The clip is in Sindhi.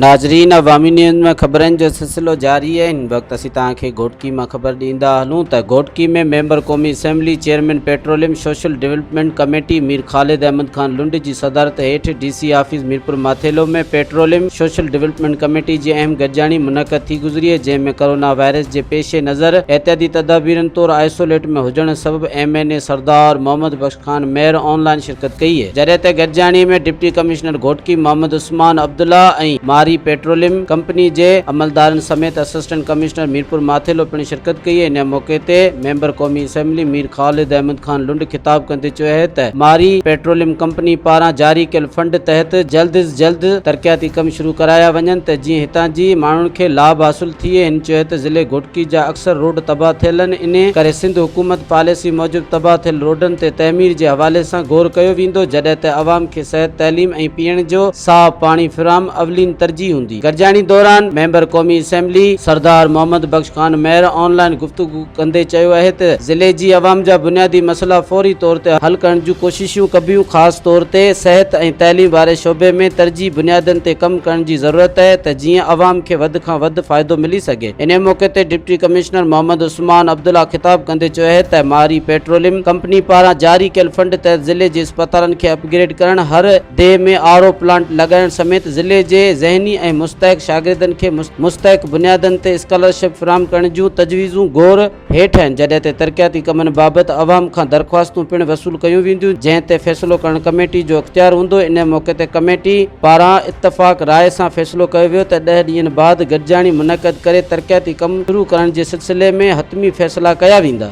ناظرين عوامي نيوز ۾ خبرن جو سلسلو جاري آهي هن وقت اسين توهان کي گهوٽڪي مان خبر ڏيندا هلون ته گهوٽڪي ۾ ميمبر قومي assembly chairman petroleum social development committee Mir Khalid Ahmed Khan Lund جي صدارت هيٺ D C office Mirpur Mathelo ۾ petroleum social development committee جي اهم گڏجاڻي منعقد ٿي گذري جنهن ۾ ڪرونا وائرس جي پيش نظر احتياطي تدابيرن طور آئسوليٽ ۾ هجڻ سبب M N A Sardar Muhammad Bakhsh Khan Mahar online شرڪت ڪئي جڏهن ته گڏجاڻي ۾ deputy commissioner Ghotki Muhammad Usman Abdullah ۽ Mari petroleum company جي عملدارن سميت اسسٽنٽ ڪمشنر ميرپور ماٿيلو پڻ شرڪت ڪئي ان موقعي تي ميمبر قومي اسيمبلي مير خالد احمد خان لنڊ خطاب ڪندي چيو ته ماري پيٽروليم ڪمپني پاران جاري ڪيل فنڊ تحت جلد از جلد ترقياتي ڪم شروع ڪرايا وڃن ته جيئن هتان جي ماڻهن کي لاڀ حاصل ٿئي هن چيو ته ضلعي گهوٽڪي جا اڪثر روڊ تباهه ٿيل آهن انهي ڪري سنڌ حڪومت پاليسي موجب تباهه ٿيل روڊن تي تعمير جي حوالي سان غور ڪيو ويندو جڏهن ته عوام کي صحت، تعليم ۽ پيئڻ جو صاف پاڻي فراهم اولين ترجيح هوندي. گڏجاڻي دوران ميمبر قومي assembly Sardar Muhammad Bakhsh Khan Mahar online گفتگو ڪندي چيو اهي ته ضلعي جي عوام جا بنيادي مسئلا فوري طور تي حل ڪرڻ جون ڪوششون ڪبيون خاص طور تي صحت ۽ تعليم واري شعبي ۾ ترجيح بنيادن تي ڪم ڪرڻ جي ضرورت اهي ته جيئن عوام کي وڌ کان وڌ فائدو ملي سگهي. انهي موقعي تي ڊپٽي ڪمشنر محمد عثمان عبدالله خطاب ڪندي چيو اهي ته ماري پيٽروليم ڪمپني پاران جاري ڪيل فنڊ تحت ضلعي جي اسپتالن کي اپ گريڊ ڪرڻ، هر ديهه ۾ آر او پلانٽ لڳائڻ سميت ضلعي جي ذهني ۽ مستحق شاگردن کي مستحق بنيادن تي اسڪالرشپ فراهم ڪرڻ جون تجويزون غور هيٺ آهن جڏهن ته ترقياتي ڪمن بابت عوام کان درخواستون پڻ وصول ڪيون وينديون جنهن تي فيصلو ڪرڻ ڪميٽي جو اختيار هوندو ان موقعي تي ڪميٽي پاران اتفاق راء سان فيصلو ڪيو ويو ته ڏهه ڏينهن بعد گڏجاڻي منعقد ڪري ترقياتي ڪم شروع ڪرڻ جي سلسلي ۾ حتمي فيصلا ڪيا ويندا.